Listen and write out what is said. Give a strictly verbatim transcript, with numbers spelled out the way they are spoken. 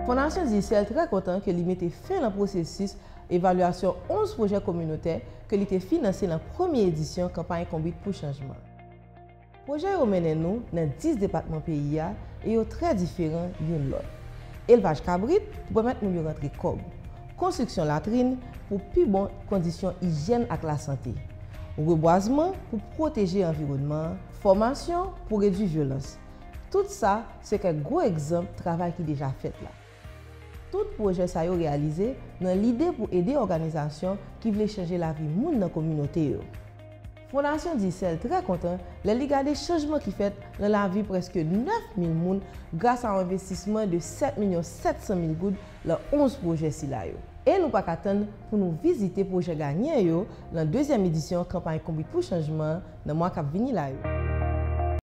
Fondasyon Digicel trè kontan ke li mete fen nan pwosesis evalyasyon onz pwojè kominotè ke li te finanse nan premye edisyon kanpay Konbit pou Chanjman. Pwojè yo mennen nou nan dis depatman peyi a e yo trè diferan youn lòt. Elvaj kabrit pou pèmèt moun yo rantre kòb. Konstriksyon latrin pou pi bon kondisyon ijyèn ak lasante. Rebwazman pou pwoteje anviwònman an. Fòmasyon pou redui vyolans. Tout sa se kèk gwo egzanp travay ki deja fèt la. Tout pwojè sa yo reyalize nan lide pou ede òganizasyon ki vle chanje lavi moun nan kominote yo. Fondasyon Digicel trè kontan lè li gade chanjman ki fèt nan lavi prèske nèf mil moun gras a yon envestisman de sèt milyon sèt san mil goud lan onz pwojè sila yo. E nou pa ka tann pou nou vizite pwojè ganyan yo lan dezyèm edisyon kanpay Konbit pou Chanjman an nan mwa k ap vini la yo.